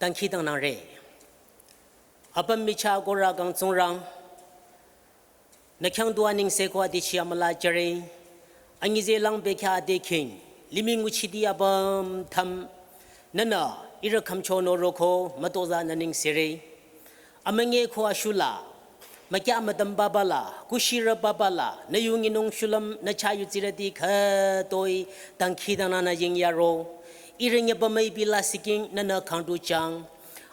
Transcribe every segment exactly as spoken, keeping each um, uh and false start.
Dangkhidangnangre. Apüm michah korü kang Tsingrang, nü khyang du anengse ko adichi amüla jüre. Anyüzehlang bekhyah adekhing, limih nguchiti apüm tham, nünü ihrü khümchonü roko mütozah nü nengsere. Amünyi ko ashula, mükyah mütüm papa la, kushirü papa la, nü yu nyinung shulüm nü chah yudsirüti khütoi dangkhidangnangnü yingyaro. Ihrü nyübü müipi la siking nünü khangdu jang.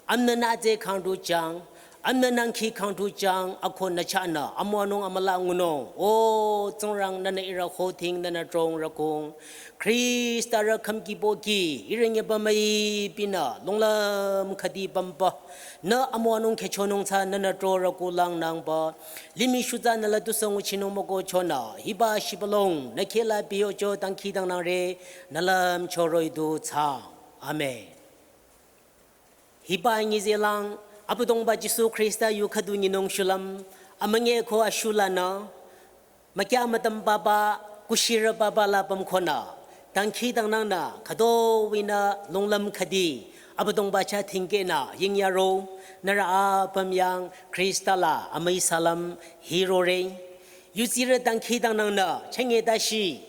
Amnü nütsü khangdu jang. Amnü nangkhi khangdu jang, ako nü chahnü amüwanung amüla ngunung. O Tsingrang, nünü ihrü hothing, nünü trong rükung. Khrista rü khümki pohki, ihrü nyübü müipinü, longlüm khüdi pümba. Nü amüwanung khechonung tsü nünü tro rükulang nangba. Limih shutsü nü la tusü nguchinung mükohchonü, hiba shibülung, nü kheh la biyocho dangkhidangnangre, nü lümcho roh-i du tsang. Amen. Hiba anyüzehlang, Abüdongba Jisu Khrista yu khüdu nyinung shulüm, amünyi ko ashulanü, mükyah mütüm papa, kushirü papa la pümkonü, dangkhidangnangnü, khütoi-nü longlüm khüdi, Abüdongba chah thingkehnü yingyaro, nührü apüm yang Khrista la amüi salam hirore. Yudsirü dangkhidangnangnü, chünye dashi,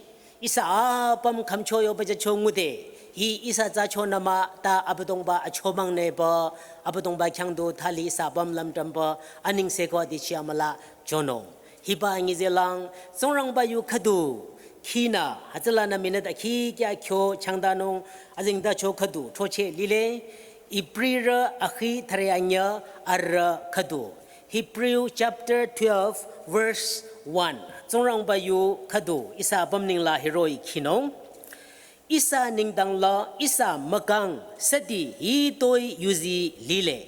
ihsa apüm khümcho yoba jücho ngude, hi ihsa tsü chonü mah ta Abüdongba achomangnüba, Abüdongba khyang du thali ihsa apüm lümtamba, anengse ko adichi amüla jonung. Hiba anyüzehlang, Tsingrangba yu khüdu, khinü, hütsülanü minute akhi kya kyo changdanung, azengtacho khüdu, throcheh lile, Ibrirü akhi thüre anyü arü khüdu. Hebrew chapter twelve, verse one. Tsingrangba yu khüdu, ihsa apüm nengla hiroh-i khinung. Ihsa nengdang la ihsa mükang süti hitoi yuzi lile.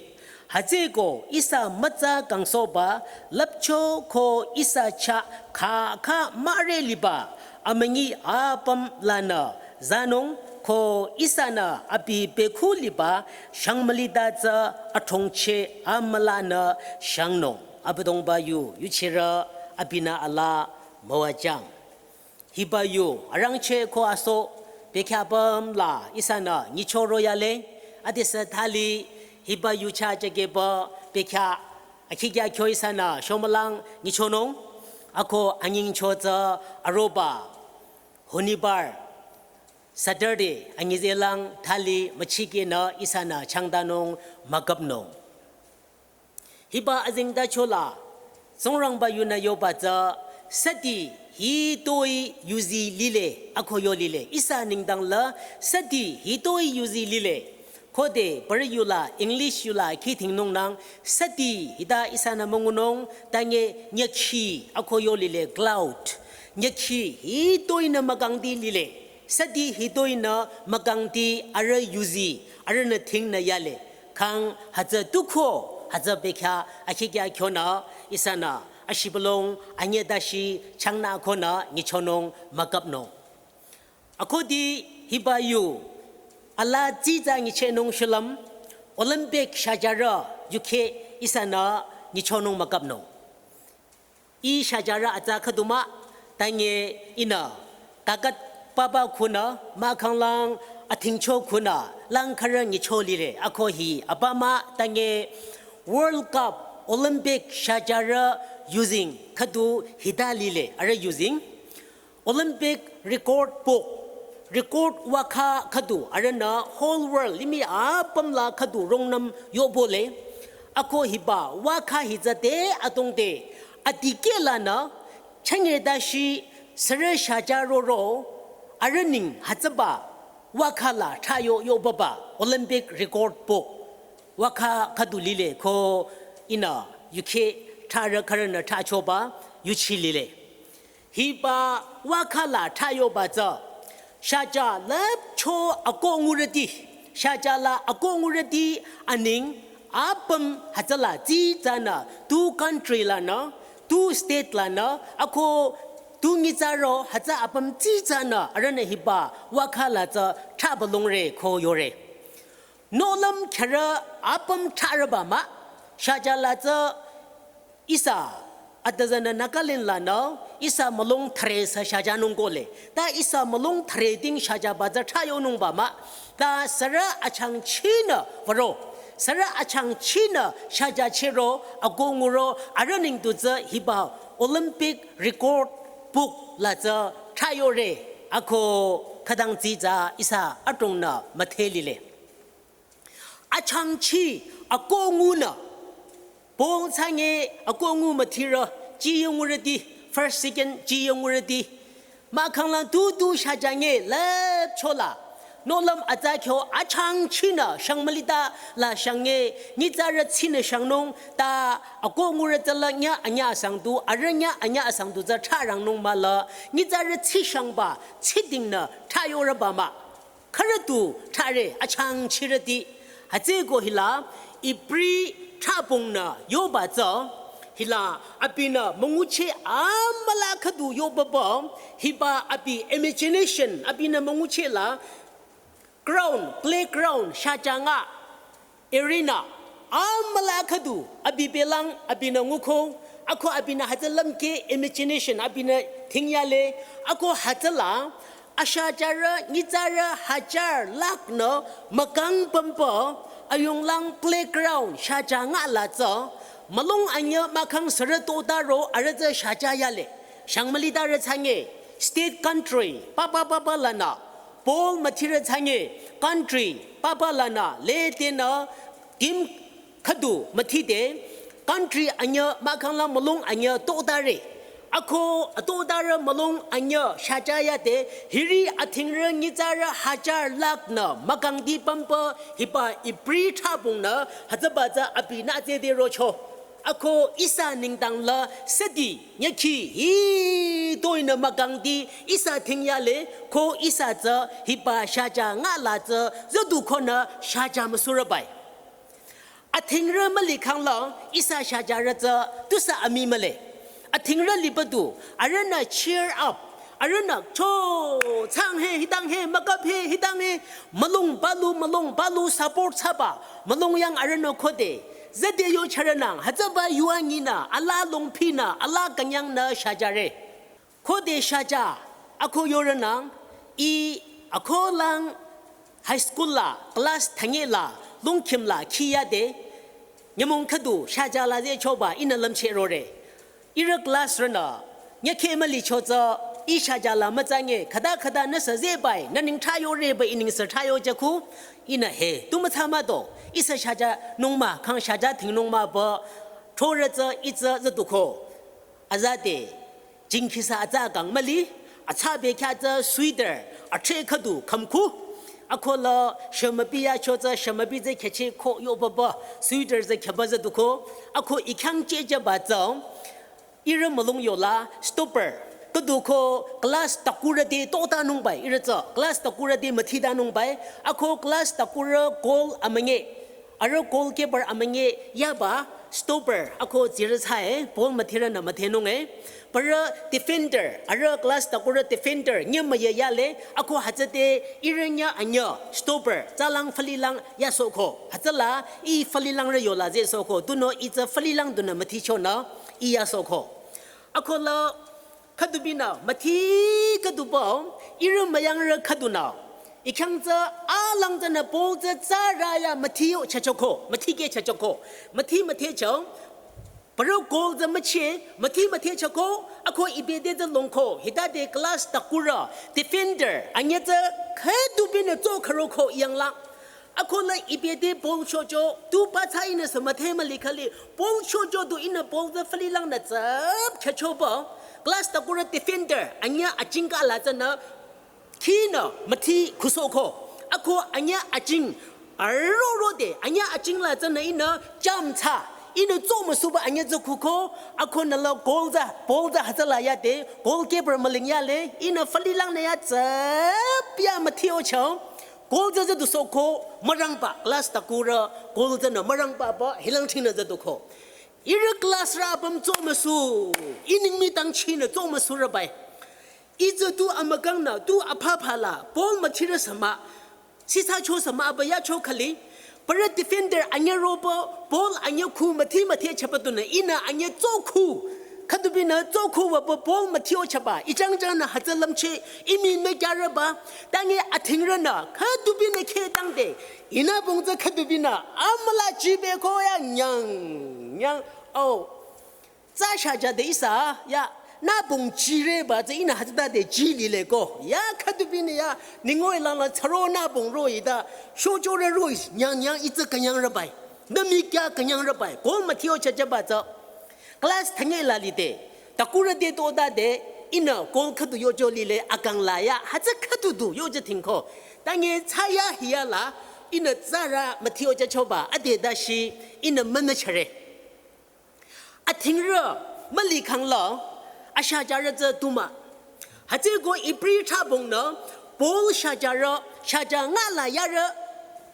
Hütsüeko ihsa mütsa kangsohba lüpcho ko ihsa chah khakha mare liba amünyi apüm lanü zanung ko ihsanü abi bekhu liba shangmülita tsü athongcheh amülanü shangnung. Abüdongba yu, yuchirü abinü alaa müwajüng. Hiba yu, arangcheh ko aso, bekhyah apüm la, ihsanü, nyichoro yale, adesü thali, hiba yu chah jekeba, bekhyah, akhi kya kyo ihsanü, shomülang, nyichonung, ako anyingcho tsü, aroba, Honibar, Saturday, anyüzehlang, thali, müchikehnü, ihsanü, changdanung, müküpnung. Hiba azengtacho la, Tsingrangba yunü yoba tsü, süti hitoi yuzi lile, ako yo lile, ihsa nengdang la, süti hitoi yuzi lile. Khode bari yu la, English yu la, khi thingnungnang, süti hita ihsanü müngunung, tange nyükhi, ako yo lile, cloud. Nyükhi hitoi nü mükangti lile. Süti hitoi nü mükangti arüh yuzi, arühnü thingnü yale. Khang hütsü tuko, hütsü bekhyah, akhi kya kyonü, ihsanü, ashibülung, anyüdashi, changnü konü, nyichonung, müküpnung. Akodi hiba yu, alaa tsitsa nyichehnung shulüm, Olympic shajarü, yukheh, ihsanü, nyichonung, müküpnung. Ih shajarü atsa khüdu mah, tange ihnü, takat papa khunü, mahkhanglang athingcho khunü, lang khürü nyicho lile, ako hi, apa mah, tange World Cup, Olympic shajarü yuzeng, khüdu hita lile, arüh yuzeng. Olympic record book, record wakha khüdu, arühnü whole world, limih apüm la khüdu rungnüm yobole. Ako hiba wakha hitsü te atongte, adikehlanü, chünye dashi sürü shaja roro, arüh neng hütsüba, wakha la thrayo yobaba, Olympic record book, wakha khüdu lile ko ihnü, yukheh thrarü khürünü thrachoba, yuchi lile. Hiba wakha la thrayoba tsü, shaja lüpcho ako ngurüti, shaja la ako ngurüti aneng apüm hütsüla tsitsanü, tu country lanü, tu state lanü, ako tu nyitsaro hütsü apüm tsitsanü, arühnü hiba wakha la tsü thrabülungre ko yore. Nohlüm khürü apüm thrarüba mah, shaja la tsü ihsa, atüzanü Nagaland lanü, ihsa mülung thüre sü shajanung kohle. Ta ihsa mülung thüre ding shajaba tsü thrayonungba mah, ta sürü achangchinü würo. Sürü achangchinü shajachero, akoh nguro, arüh nengdu tsü hiba Olympic record book la tsü thayore, akoh khütang tsitsa ihsa adrongnü müdhelile. Achangchi, akoh ngunü. Paul thsange akoh ngu müthirü, chiye ngurüti, first, second, chiye ngurüti. Mahkhanglang tutu shajange lüpchola. Nohlüm atsa kyo achangchinü shang mülita la shange, nyitsarü tsinü shangnung, ta akoh ngurü tsüla nya anya asangdu, arüh nya anya asangdu tsü thsarangnung mahla, nyitsarü tsi shangba, tsidingnü thayorüba mah. Khürü tu thsare achangchirüti. Hütsüeko hila, Ibri thsabongnü yoba tsü, hila abinü müngucheh amüla khüdu yobaba, hiba abi imagination, abinü müngucheh la, ground, playground, shajanga, arena, amüla khüdu, abi belang, abinü nguko, akoh abinü hütsü lümkeh imagination, abinü thingyale, akoh hütsüla, ashajarü, nyitsarü, hajar, laknü, mükang pümpü, ayunglang playground, shajanga la tsü, mülung anyüh mahkhang sürü totaro, arüh tsü shajayale. Shang mülitarü thsange, state country, papa papa lanü, Paul müthirü thsange, country, papa lanü, letenü, kim khüdu müthide, country anyüh mahkhangla mülung anyüh totare. Akoh atotarü mülung anyüh shajayade, hiri athingrü nyitsarü hajar laknü mükangdi pümpü hiba Ibri thsabongnü hütsüba tsü abinü tsede rocho. Akoh ihsa nengdang la sedi nyakhi hitoinü mükangdi ihsa thingyale ko ihsa tsü hiba shajanga la tsü züdukonü shaja müsurübai. Athingrü mülikhangla ihsa shajarü tsü tusü amii mühle. Athingrü lipüdu, arühnü cheer up, arühnü cho, thsang he, hitang he, mükap he, hitang he, mülung palu, mülung palu support thsaba, mülung yang arühnü khode, züde yocharünang, hütsüba yuanginü, ala longphinü, ala künyangnü shajare. Khode shaja, akoh yorünang, ih akohlang high school la, class thüngela, longkhimla, khiyade, nyümong khüdu, shajala zehchoba, ihnü lümchehrore. Ihrü class rünü, nyakhe mülicho tsü, ih shajala mütsange, khüta khüta nüsü zehbai, nü neng thsayoreba ih neng sü thsayo jaku, ihnü he, tu mütsa mado, ihsa shajanung mah, khang shaja thingnung mah ba, thorü tsü, ih tsü züduko. Azade, jingkhisa atsa kang müli, atsa bekhyah tsü sweater, athre khüdu khümkhu. Akohla shümübi yacho tsü shümübi tsü khyücheko yobaba, sweater tsü khyüba züduko. Akoh ikhyang chehjaba tsü, ihrü mülung yola, stopper. Khüduko class takurü te totanungbai, ihrü tsü class takurü te müthitanungbai. Akoh class takurü goal amünge, arüh goalkeeper amünge yaba, stopper, akoh tsirü thsae, Paul müthirünü müthenunge. Parü defender, arüh class takurü defender, nyümüye yale, akoh hütsüde ihrü nyü anyüh, stopper, tsalang fülilang yasohko. Hütsüla, ih fülilangrü yola zehsohko, tunüo ih tsü fülilang dunü müthichonü, ih yasohko. Akohla, khüdubinü, müthi khüduba, ihrü müyangrü khüdunü. Ikhyang tsü, alang tsünü Paul tsü tsarü ya müthi yo chachoko, müthikeh chachoko, müthi müthehcho, parü goal tsü müche, müthi müthehchoko, akoh ibete tsü longko, hitade class takurü, defender, anyüh tsü khüdubinü tso khüroko yangla. Akohla ibete Paul chocho, tu patsa ihnü sü müthe mülikhali, Paul chocho tu ihnü Paul tsü fülilangnü tsüp khyüchoba, class takurü defender, anyüh achingka la tsünü, khinü müthi khusohko. Akoh anyüh aching, arorode, anyüh aching la tsünü ihnü jump thsa, ihnü tso müsuba anyüh tsü khuko, akohnü la goal tsü, Paul tsü hütsüla yade, goalkeeper müling yale, ihnü fülilangnü ya tsüp ya müthi yocho, goal tsü züdusohko, mürangba, class takurü, goal tsünü mürangba ba, hilang thingnü züduko. Ihrü class rü apüm tso müsu, ih neng mitang chinü tso müsurübai. Ih tsü tu amükangnü, tu aphaphala, Paul müthirü sü mah, sitsacho sü mah aba yacho khali, parü defender anyüh roba, Paul anyüh khu müthi müthehchaba tunü, ihnü anyüh tso khu, Khüdubinü tsokhu wüpü Paul müthio chaba, ichangchang nü hütsü lümche, imi nü kyarüba, tangi athingrünü, khüdubinü khe tangde, inü bongza khüdubinü, amala chibe ko ya nyang, nyang, oh. Tsa shaja de isa, ya, nü bong chireba, tsa inü hütsüta de chi lile ko, ya khüdubinü ya, ningoi lala tsaro nü bong roi da, shochore roi, nyang nyang itsa kanyang rabai, nü mi kya kanyang rabai, ko müthio chachaba tsa. Class thanye la lide, takura de to da de, inü kong khüdu yojo lile akang la ya, hütsü khüdu du yojo thingko. Tangi tsaya hiya la, inü tsara müthio jachoba, ade da shi, inü mama chare. Athingrü, mali kang la, ashajarü tsü tuma. Hütsüko Ibri thabongnü, Paul shajarü, shaja nga la yarü,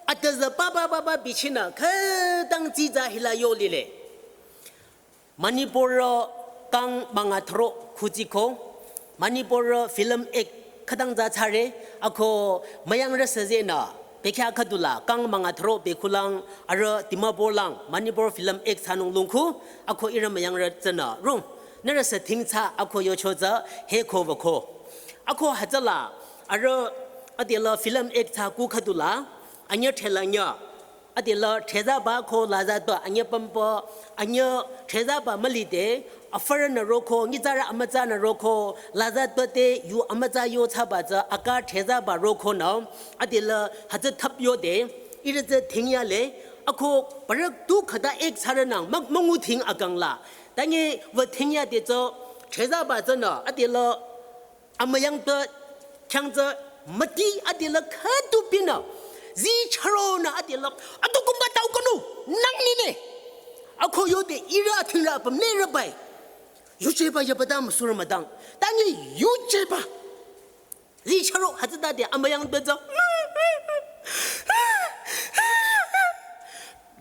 atazü baba baba bichinü, khütang tsitsa hila yo lile. Manipur kang manga thro khutsiko, Manipur Film Act khütang za tsare, ako müyangrü seze nü, bekya khüdula kang manga thro bekhulang, arüh Dimapur lang, Manipur Film Act tsanung lungkhu, ako irü müyangrü tsünü rung, nürü se thingtsa ako yocho tsü, he ko wako. Ako hütsüla, arüh adela Film Act tsaku khüdula, anyü thela nyü. Adela thezaba ko lazatba anyü pampa, anyü thezaba malide, afarü nü roko, ngitsarü amütsa nü roko, lazatba te yu amütsa yo tsaba tsü aka thezaba roko nü, adela hütsü thap yo de, irü tsü thingya le, ako parü tu khüta ek tsarü nang, mak mangu thing akang la. Tangi wü thingya de tsü, thezaba tsü nü, adela amüyang tü, khyang tsü, mati adela khüdu pinü, zi charo nü adela, atu kumba tau kanu, nang nine. Ako yo de irü athingrü apüm ne rabai. Yujeba yabada müsura madang. Tangi yujeba. Zi charo hütsüta de amüyang tü tsü.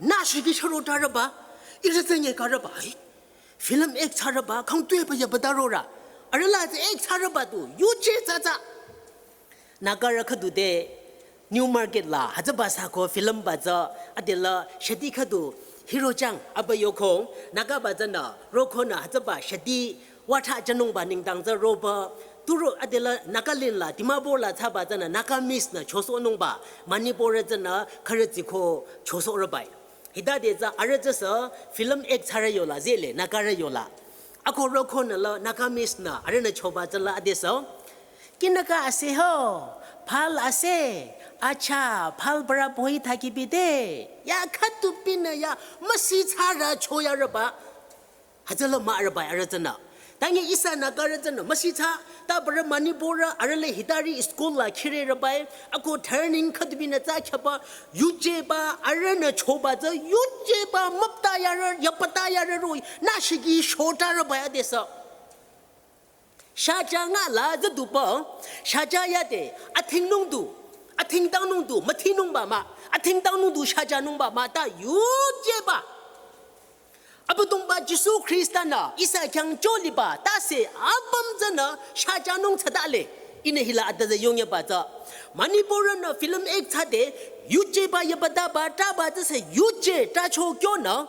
Nü shiki charo taraba, irü tsü nye karaba. Film ek tsaraba, kang tueba yabada rora. Arüla tsü ek tsaraba tu, yuje tsatsa. Nagarü khüdu de, New Market la, hütsüba sako film ba tsü, adela shadi khüdu, hero chang, aba yoko, Nagaba tsünü, roko nü hütsüba shadi, watha janungba ningdang tsü roba, turu adela Nagaland la, Dimapur la tsaba tsünü, Nagamese nü choso nungba, Manipur tsünü, khürü tsiko choso rabai. Hita de tsü arüh tsü sü film ek tsarü yola zele, Nagarü yola. Ako roko nü la Nagamese nü arüh nü choba tsü la ade sü. Kinaka ase ho, phal ase, acha, phal bara bohi thaki bide. Ya khüdu pinü ya, müsi tsarü choya raba. Hütsüla ma rabai arüh tsünü. Tangi ihsa Nagarü tsünü, müsi tsa, ta barü Manipurrü, arüh le hitari school la khire rabai, ako turning khüdu binü tsa khyaba, yujeba, arüh nü choba tsü, yujeba, müpta yarü, yapata yarü roi, nü shiki shota rabai adesü. Shaja nga la tsü dupa, shaja yade, athing nung du, athing dang nung du, müthi nungba ma, athing dang nung du, shaja nungba ma, ta yujeba. Abüdongba Jisu Khrista nü ihsa khyang choliba tase apüm tsünü shajanung tsüdale. Ihnü hila adaza yongyaba tsü. Manipurrünü film ek tsüde yujeba yabadaba taba tsüse yuje tacho kyonü.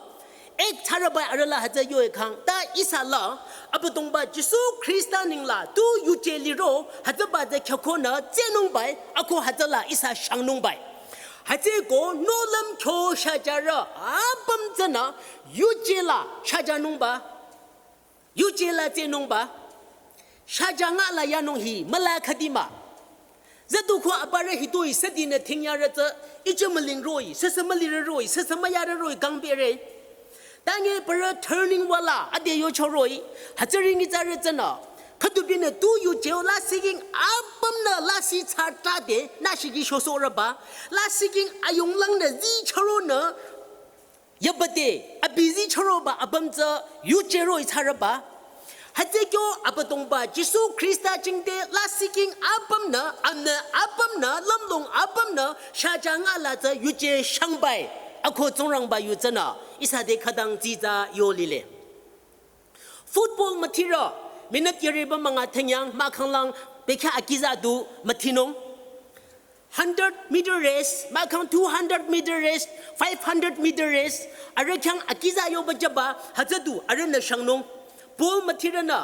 Ek tsürabai arüla hütsü yoe khang ta ihsa la Abüdongba Jisu Khrista ningla tu yuje liro hütsüba tsü khyakonü tsenungbai ako hütsüla ihsa shangnungbai. Hütsüko nohlüm kyo shajarü apüm tsünü yuje la shajanungba, yuje la tsenungba, shaja nga la yanung hi müla khüdi mah. Tsü du ko aparü hitoi südinü thingyarü tsü, iche müling roi, süsü mülirü roi, süsü müyarü roi, kangbere. Tangi parü turning wala, ade yocho roi, hütsüri nyitsarü tsünü, khüdu binü tu yuje lasih king apümnü lasih tsütade, nü shiki shosoraba, lasih king ayunglangnü zi charonü, yabade, abi zi charoba apüm tsü yuje roi tsüraba. Hütsü kyo Abüdongba Jisu Khrista jingte lasih king apümnü, amnü apümnü, lümlong apümnü, shaja nga la tsü yuje shangbai. Ako Tsingrangba yu tsünü, ihsa te khütang dsitsa yolile. Football müthirü, minute yeriba münga thengyang, mahkhang lang, bekhyah akiza du müthinung. Hundred meter race, mahkhang two hundred meter race, five hundred meter race, arüh khyang akiza yoba jüba, hütsü du, arühnü shangnung. Paul müthirünü,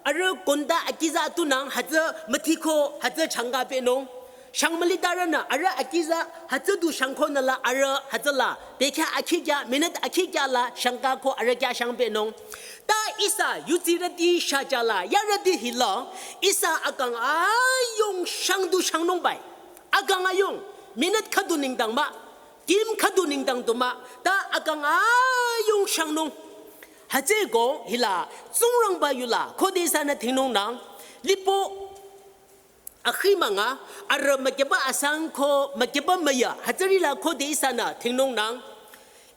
arüh konda akiza tunang hütsü müthiko hütsü changka pehnung. Shang mülitarünü, arüh akiza hütsü du shangkonü la arüh hütsüla, bekhyah akhikya, minute akhikya la shangka ko arüh khyah shang pehnung. Ta ihsa yutsirüti shajala, yarüti hila, ihsa akang ayung shang du shangnung bai. Akang ayung, minute khüdu nengdang mah, kim khüdu nengdang du mah, ta akang ayung shangnung. Hütsüeko hila, Tsingrangba yula, khode ihsanü thingnungnang, lipo, akhi münga, arüh mükyeba asang ko, mükyeba müya, hütsürila khode ihsanü thingnungnang.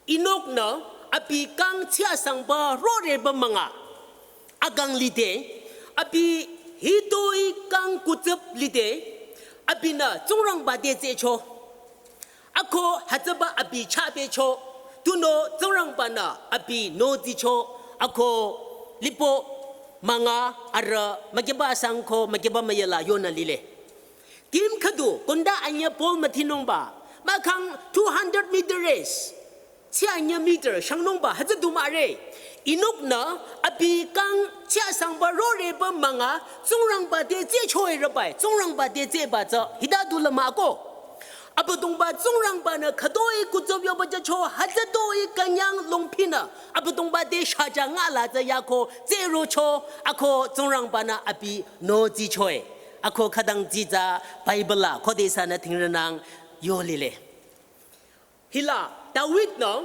Enoknü, abi kang tsü asangba roreba münga. Akang lide, abi hitoi kang kutsüp lide, abinü Tsingrangba te tsehcho. Ako hütsüba abi chah becho, tunüo Tsingrangbanü abi nozicho, ako lipo münga arüh mükyeba asang ko mükyeba müyala yonü lile. Kim khüdu, konda anyüh Paul müthinungba, mahkhang two hundred meter race. Tsü anyüh meter shangnungba hütsü du mahre. Enoknü abi kang tsü asangba roreba münga Tsingrangba te tsehcho-i rübai, Tsingrangba te tsehba tsü hita du la mah ko. Abüdongba Tsingrangbanü khütoi kutsüp yoba jücho hütsütoi künyang longphinü Abüdongba te shaja ngala tsü yako tsehrocho ako Tsingrangbanü abi nozicho-i. Ako khütang zi tsü Bible la khode ihsanü thingrünang yo lile. Hila, David nü,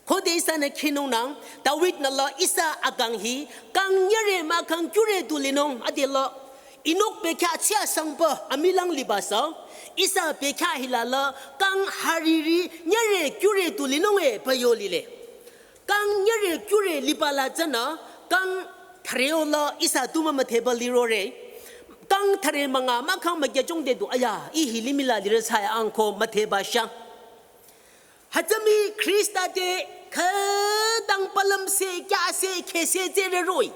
khode ihsanü khinungnang, David nü la ihsa akang hi, kang nyüre mahkhang kyure du linung, adela, Enok bekhyah tsü asangba, amilang liba sa, ihsa bekhyah hila la, kang hariri nyüre kyure du linung e pü yo lile. Kang nyüre kyure liba la tsünü, kang thüre-o la ihsa tu mümüdheba lirore. Kang thüre münga mahkhang mükyachongde du, aya, ih hi limih la lirü thsaang ko müdheba shang. Hütsü mii Khrista te khütang palümse, kyase, khese tsehre roh-i.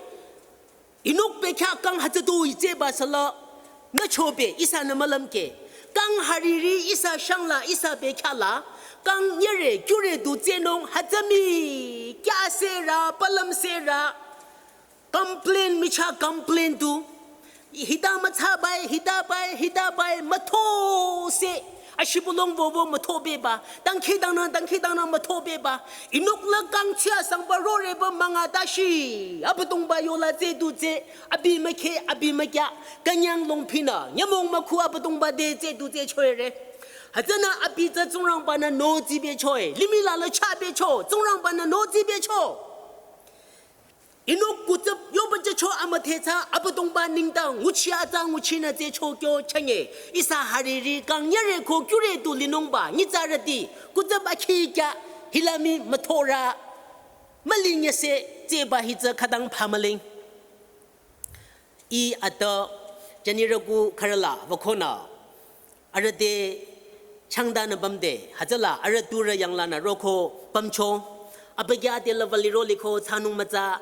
Enok bekhyah kang hütsütoi tsehba sala, nüchobe ihsanü mülümke. Kang hariri ihsa shangla, ihsa bekhyah la, kang nyüre, kyure du tsehnung hütsü mii, kyase ra, palümse ra, complain michah complain du. Hita mütsa bai, hita bai, hita bai, mütho se. Ashibülung vovo mütho beba. Dangkhidangnang, dangkhidangnang mütho beba. Enok la kang tsü asangba roreba münga tashi. Abüdongba yola tseh du tseh. Abi mükhe, abi mükya. Künyang longphinü. Nyümong mükhu Abüdongba te tseh du tsehcho-i re. Hütsünü abi tsü Tsingrangbanü nozi becho-i. Limih la la chah becho. Tsingrangbanü nozi becho. Enok kutsüp yoba jücho amüdhe tsü Abüdongba nengdang nguchi atsa nguchinü tsehcho kyo chünye. Ihsa hariri kang nyüre ko kyure du linungba nyitsarüti kutsüp akhikya hila mii müthorü mülinyüse tsehba hi tsü khütang phamüling. Ih ata jünirü kuh khürüla wükonü. Arüh te changdanü bamde, hütsüla arüh turü yanglanü roko bamcho. Abükyü te la wüliro liko thsanung mütsa.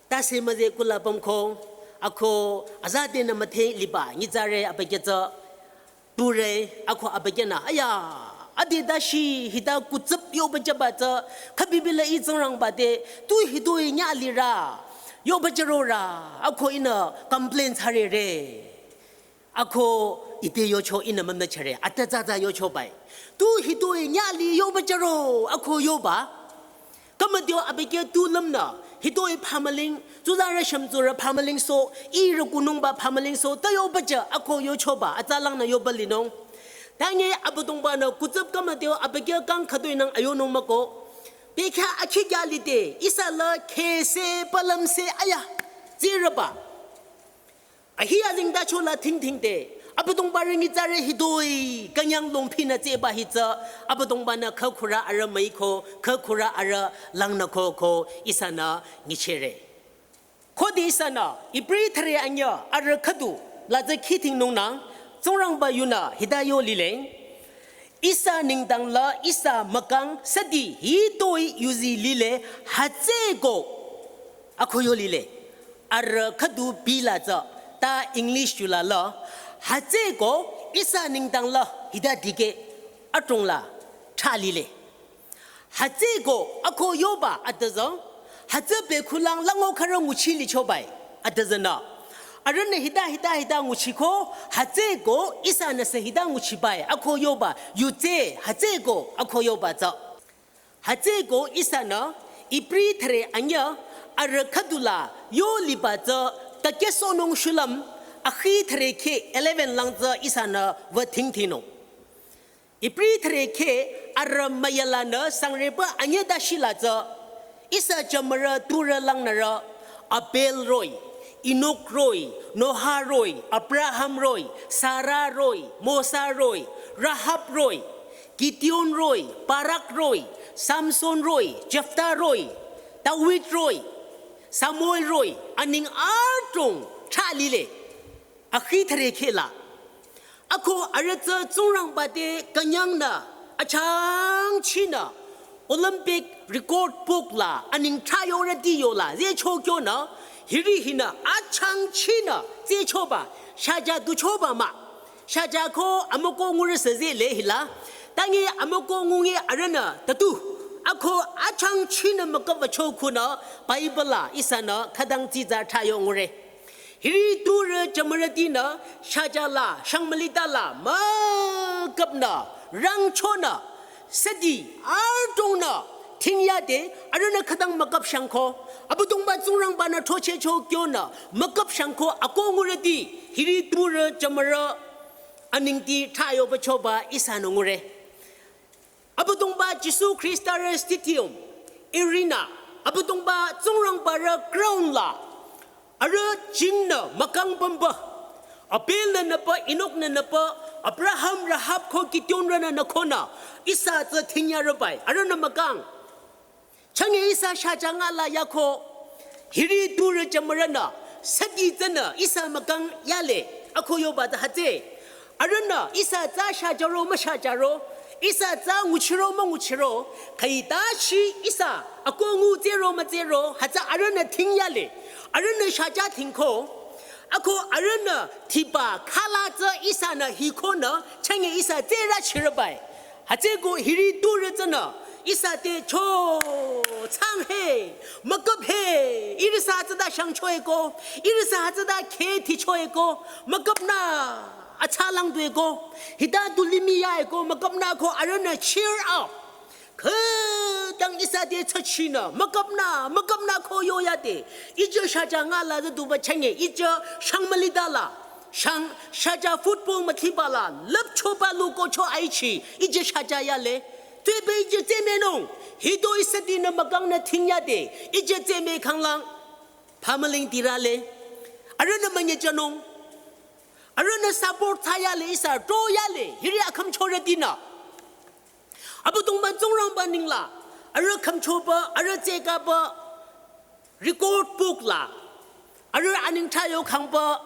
Tase müze kula bamko. Ako azadenü müdhe liba nyitsarü abükyü tsü. Turü, ako abükyünü, aya, ade tashi hita kutsüp yoba jüba tsü, khübibila ih Tsingrangba te, tu hitoi nyü lirü, yoba jürorü, ako ihnü complain thsarere. Ako ite yocho ihnü mümüchare, ata tsatsa yocho bai. Tu hitoi nyü li yoba jüro, ako yoba. Khümüteo abükyü tu lümnü, hitoi phamüling, tsuzarü shümtsurü phamüling so, ihrü kunungba phamüling so, ta yoba jü, ako yochoba, atsalangnü yoba linung. Tanye Abüdongbanü kutsüp khümüteo abükyü kang khütoinang ayonung müko. Bekhyah akhikya lide, ihsa la khese palümse aya, tsirüba. Ahi azengtacho la thingthingde, Abüdongba rü nyitsarü hitoi, künyang longphinü tsehba hi tsü, Abüdongbanü khükhurü arüh müiko, khükhurü arüh langnü ko ko, ihsanü nguchire. Khode ihsanü, Ibri thüre anyüh, arüh khüdu, la tsü khithingnungnang, Tsingrangba yunü, hita yo lile. Ihsa nengdang la ihsa mükang südi hitoi yuzi lile hütsüeko ako yo lile. Arüh khüdu bila tsü ta English yula la hütsüeko ihsa nengdang la hita dikeh adrong la thra lile. Hütsüeko ako yoba atüzü Hütsü bekhulang lango khürü nguchi lichobai. Adüzünü. Arühnü hita hita hita nguchiko, hütsüeko ihsanü sü hita nguchibai. Ako yoba, yutse, hütsüeko, ako yoba tsü. Hütsüeko ihsanü, Ibri thüre anyü, arüh khüdula, yo liba tsü, takesonung shulüm, akhi thüre khe eleven lang tsü ihsanü, wü thingthinung. Ibri thüre khe arüh müyalanü sangreba anyü dashila tsü, ihsa jümürü turü langnürü, Abel roh-i, Enok roh-i, Noah roh-i, Abraham roh-i, Sarah roh-i, Mosa roh-i, Rahab roh-i, Gideon roh-i, Barak roh-i, Samson roh-i, Jephthah roh-i, David roh-i, Samuel roh-i, aning adrong thra lile. Akhi thüre khe la. Ako arüh tsü Tsingrangba te künyangnü, achangchinü, Olympic record book la, aning thra yorüti yola, zehcho kyonü, hiri hinü, achangchinü, zehchoba, shaja duchoba mah. Shaja ko amüko ngurü sü zehle hila. Tangi amüko ngungi arühnü, tatu. Ako achangchinü müküp wücho khunü, Bible la, ihsanü, khütang tsiza thra yo ngure. Hiri turü jümürütinü, shajala, shangmülitala, müküpnü, rangchonü, südi, adrongnü, thingyade, arühnü khütang müküp shangko. Abüdongba Tsingrangbanü throchehcho kyonü, müküp shangko, ako ngurüti, hiri turü jümürü, aningti thra yoba choba, ihsanü ngure. Abüdongba Jisu Khrista rü stadium, arena, Abüdongba Tsingrangba rü ground la, arüh jingnü mükang pümba, Abel nü nüpa, Enok nü nüpa, Abraham, Rahab ko Gideon rünü nü konü, ihsa tsü thingyarübai, arühnü mükang. Chünye ihsa shaja ngala yako, hiri turü jümürünü, südi tsünü, ihsa mükang yale, ako yoba tsü hütsü. Arühnü, ihsa tsü shajaro, müshajaro, ihsa tsü nguchiro, münguchiro, khüitashi, ihsa, ako ngu tsero, mütsero, hütsü arühnü thingyale, arühnü shaja thingko, ako arühnü thiba khala tsü ihsanü hikonü, chünye ihsa tsera chirübai. Hütsüeko hiri turü tsünü, ihsa te cho, tsang he, müküp he, ihrü sü hütsüta shangchoeko, ihrü sü hütsüta khe thichoeko, müküpnü, atsalang dueko, hita tu limih yaeko, müküpnü ko arühnü cheer up. Khütang ihsa te tsachinü, müküpnü, müküpnü ko yoyade, ije shaja ngala züduba chünye, ije shangmülitala, shang, shaja football müthibala, lüpchoba luko cho aichi, ije shaja yale. Tuepü ije tsemenung, hito ihsa dinü mükangnü thingyade, ije tseme khanglang, pamaling tirale. Arühnü münyejanung, arühnü support thsayale, ihsa throyale, hiri akhümchorütinü. Abüdongba Tsingrangba ningla, arüh khümchoba, arüh tsekaba, record book la, arüh aning thra yokhangba,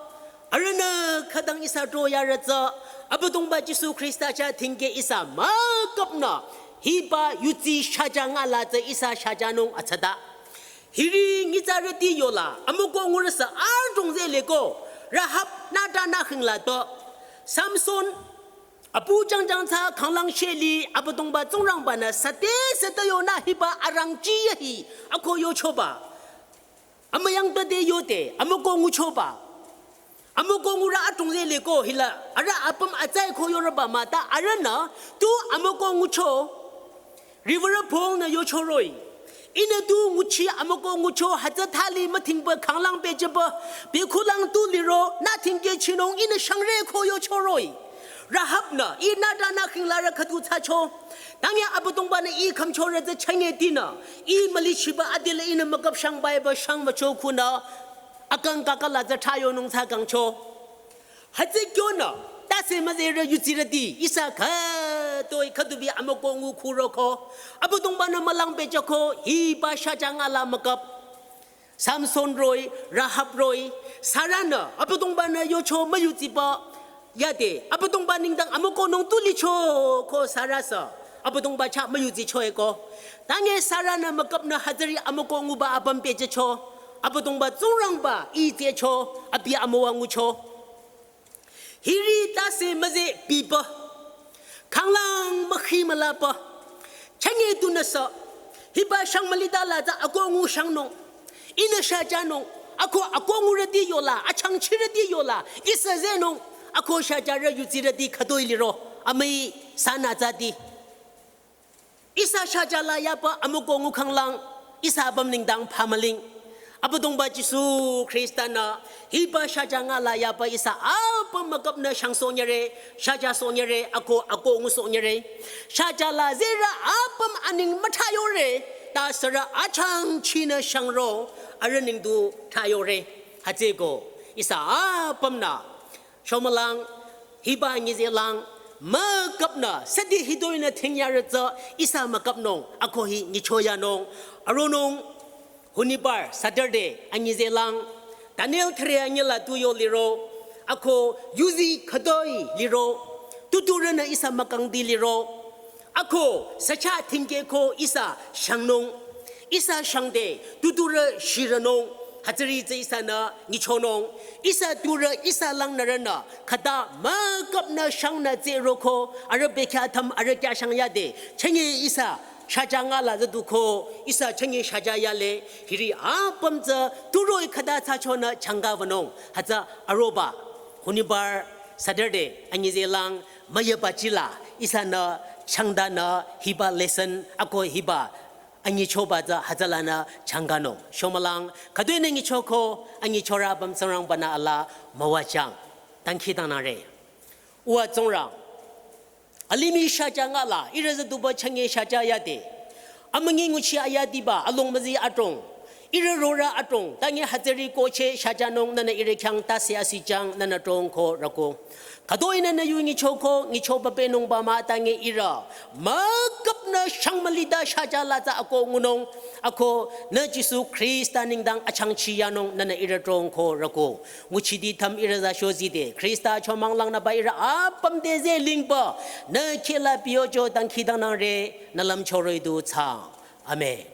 arühnü khütang ihsa throyarü tsü, Abüdongba Jisu Khrista chah thingke ihsa müküpnü, hiba yutsi shaja ngala tsü ihsa shajanung atsata. Hiri nyitsarüti yola, amüko ngurü sü adrong zehleko, Rahab nüta nükhingla to, Samson, apu jangjang tsü khanglang sheli, Abüdongba Tsingrangbanü süte süte yonü hiba arangchi yahi, ako yochoba. Amüyang to de yode, amüko nguchoba. Amüko ngurü adrong zehleko hila, arüh apüm atsai ko yorüba mah ta arühnü, tu amüko ngucho, Reverend Paul nü yocho roh-i. Ihnü tu nguchi amüko ngucho hütsü thali müthingba khanglang pehjüba. Bekhulang tu liro nü thingkehchinung ihnü shangre ko yocho roh-i. Rahab nü, ih nüta nükhinglarü khüdu thsacho. Tangya Abüdongbanü ih khümchorü tsü chünye dinü. Ih mülichiba adile ihnü müküp shangbaiba shangbacho khunü. Akang kakala tsü thra yonung tsü kangcho. Hütsü kyonü, tase müzerü yutsirüti, ihsa khütoi khüdubi amüko ngu khuroko. Abüdongbanü mülang pehjüko, hiba shaja ngala müküp. Samson roh-i, Rahab roh-i, Sarah nü, Abüdongbanü yocho müyutsiba. Yade, Abüdongba nengdang amüko nung tu licho ko Sarah sü. Abüdongba chah müyutsicho eko. Tange Sarah nü müküpnü hütsüri amüko nguba apüm pehjücho. Abüdongba Tsingrangba ih tsehcho, abi amüwa ngucho. Hiri tase müze biba. Khanglang mükhi mülaba. Chünye tunüsü. Hiba shang mülita la tsü ako ngu shangnung. Ihnü shajanung. Ako, ako ngurüti yola, achangchirüti yola. Ihsa zenung. Ako shajarü yutsirüti khütoi liro. Amüi sana tsüti. Ihsa shajala yaba amüko ngu khanglang. Ihsa apüm nengdang phamüling. Abüdongba Jisu Khrista-nü hiba shaja nga la yaba ihsa apüm müküpnü shangsohnyüre, shajasohnyüre, ako, ako ngusohnyüre. Shajala zerü apüm aneng müthayore, ta sürü achangchinü shangro, arüh nengdu thayore. Hütsüeko, ihsa apümnü shomülang, hiba nyizelang, müküpnü, süti hitoi nü thingyarü tsü, ihsa müküpnung, ako hi nyichoyanung, aronung, Honibar, Saturday, anyizelang, Daniel thüre anyila tu yo liro, ako yuzi khütoi liro, tuturünü ihsa mükangdi liro, ako sacha thingke ko ihsa shangnung, ihsa shangde, tuturü shiranung, hütsüri tsü ihsanü nyichonung, ihsa turü ihsa langnürünü, khüta müküpnü shangnü tsüroko, arüh bekhyah tham arüh khyah shang yade, chünye ihsa shaja nga la züduko, ihsa chünye shaja yale, hiri apüm tsü turoi khüta thsachonü changka wünung, hütsü aroba, Honibar, Saturday, anyizelang, müyeba chila, ihsanü, changdanü, hiba lesson, ako hiba, anyichoba tsü hütsülanü changkanung. Shomülang, khütoi nü nyichoko, anyichorü apüm Tsingrangba-nü ala müwajüng. Dangkhidangnangre. Uwa Tsingrang. Alimih shaja nga la, ihrü züduba chünye shaja yade. Amünyi nguchi ayadiba, along müzi adrong. Ihrü rorü adrong, tangi hütsüri koche shajanung nünü ihrü khyang tase asijüng nünü trong ko rako. Khütoi nünü yu nyichoko, nyichoba penungba mah tangi ihrü. Müküpnü shang mülita shaja la tsü ako ngunung, ako nü Jisu Khrista nengdang achangchiyanung nünü ihrü trong ko rako. Nguchiti tham ihrü za shozide, Khrista chomang langnüba ihrü apüm te ze lingba, nü khehla piyocho dangkhidangnangre, nü lümchoroi du thsang. Amen.